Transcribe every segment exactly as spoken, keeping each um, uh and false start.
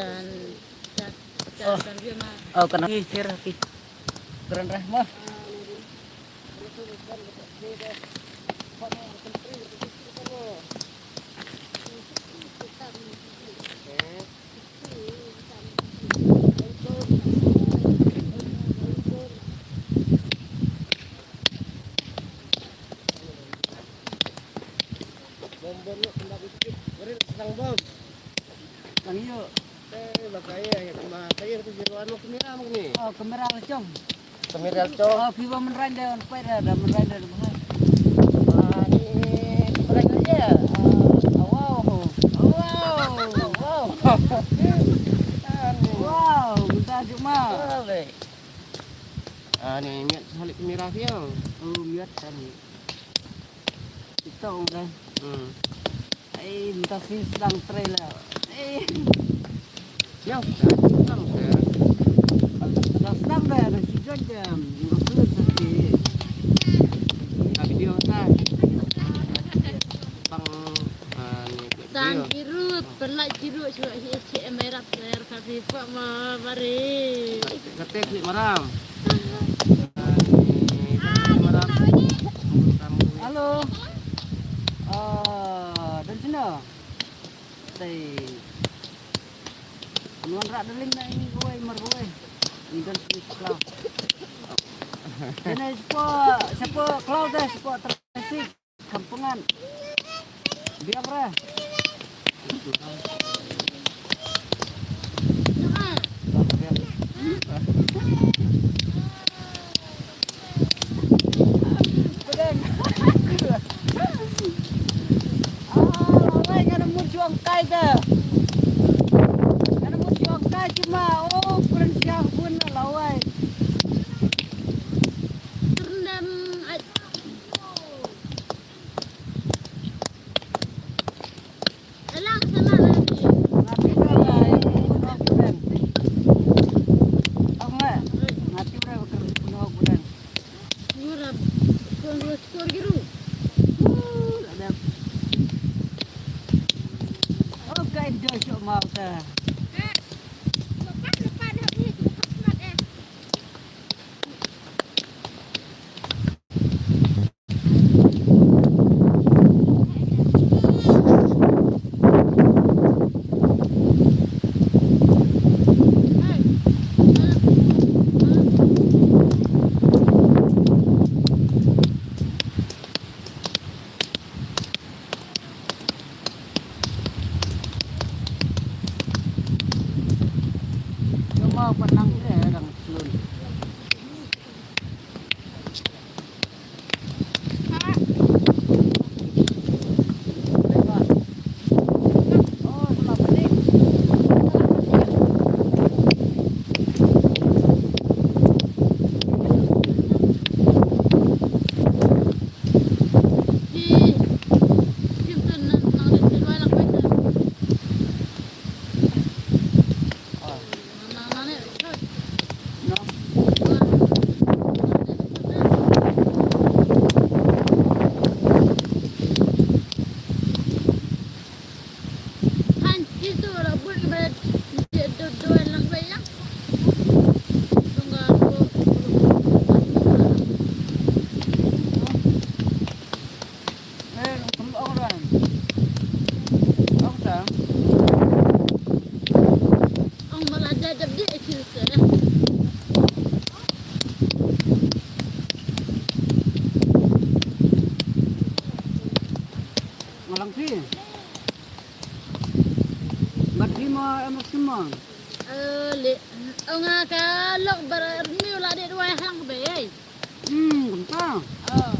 Oh, kana. Kran rah mo. Bom, bom, yuk, kembali dikit. Beri senang, bom. Nang yuk. Eh, baka ya, ya, kuma, saya tu jeruan mau kamera mau ni. Oh, kamera lah, Cong. Kamera lah, Cong. Oh, kiba menran dia, on point dia, dah menran dia, dah menran. Ah, ni, ni, menran dia. Ah, wow. Wow. Wow. Ah, ni. Wow, minta cuma. Ah, baik. Ah, ni, miat halik kamera dia. Oh, miat kan. Ito ong dai. Hmm. Ai, mynta sdang trei la. Ai. Ïa, sdang, sdang, sdang. Sdang, sdang dai, ada sijat jam. Ngapa sati? Ka video ta. Pang, ah, ni video. Tang kirut, pelak kirut, cuba hi C M Arab, saya ka fi pa ma bari. Kate klik maram. Hello. Ah, dan sini. Dai. Nuan rak deling na ini kawai, mar kawai. Ini dan sini sekolah. Sini sepo, sepo kelau deh, sepo terasi. Kampungan. Biar re. Pedang. Ah, lawai, nga da mut juang kai da. Nga da mut juang kai cuma, oh, kren siang pun lawai. Terendam. Alang sama lagi. Ngati bra ba ïa ka pynhok pdeng. Ong le. Ngati bra ba ka pynhok pdeng. Ngurap. Kon ro skor giru. Woo, la dep. Oh, ka indo shok mau ta. Lepas, lepas dah ni, lepas, eh. Nga lang phi. Bad phi mo em, phi mo. Eh, le. Ong nga ka lok bar miu la de dua hang be. Hmm, kumta. Oh.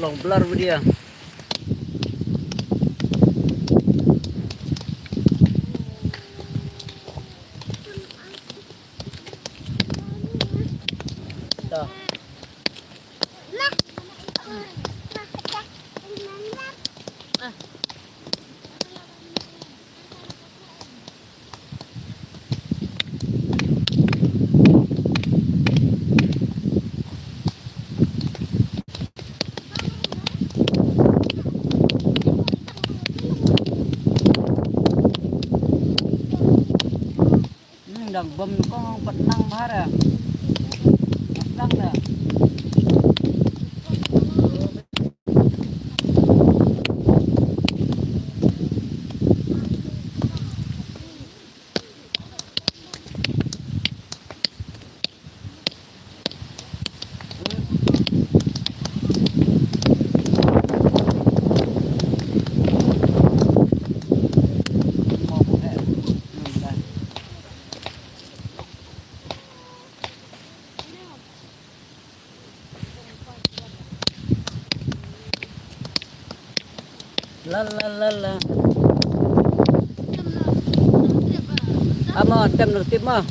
Long blur video. Dang bom kong pat nang bahara. Nang da. La la la la. Amo tem no tip mo.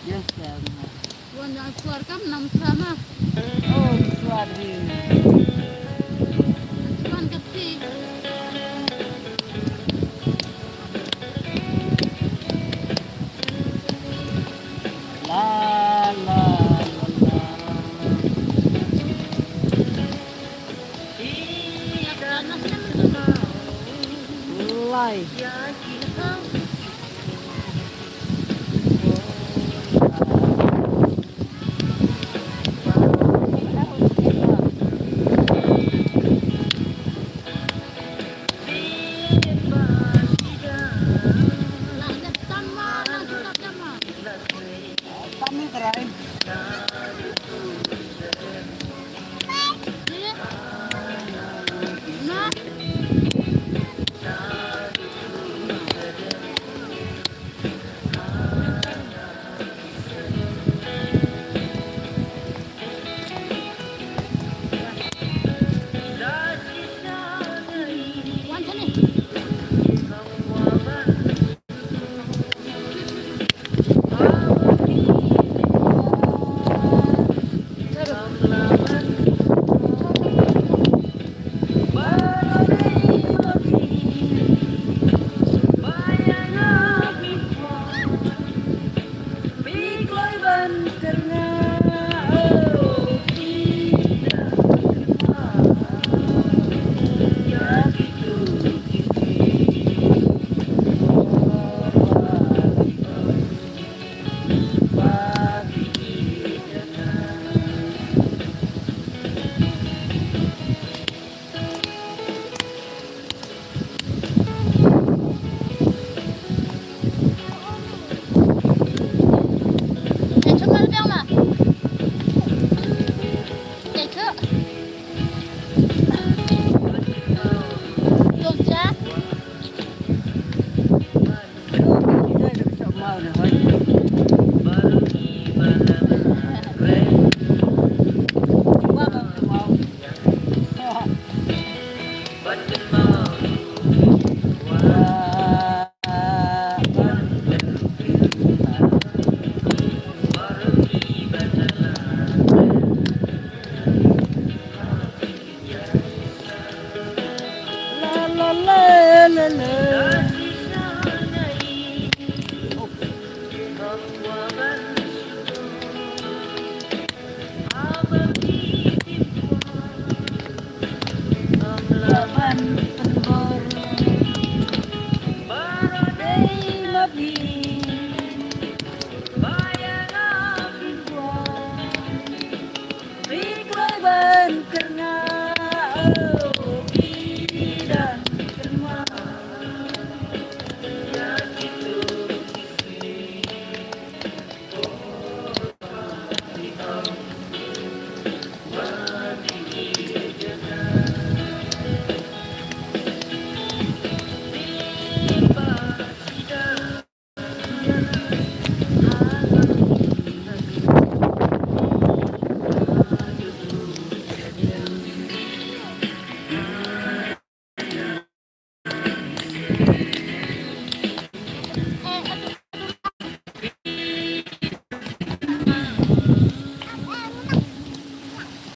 Yes, sir. Wan jan suar kam nam sama. Oh, suar di. Wan kati. La, la, la, la. Lai. Tami terai.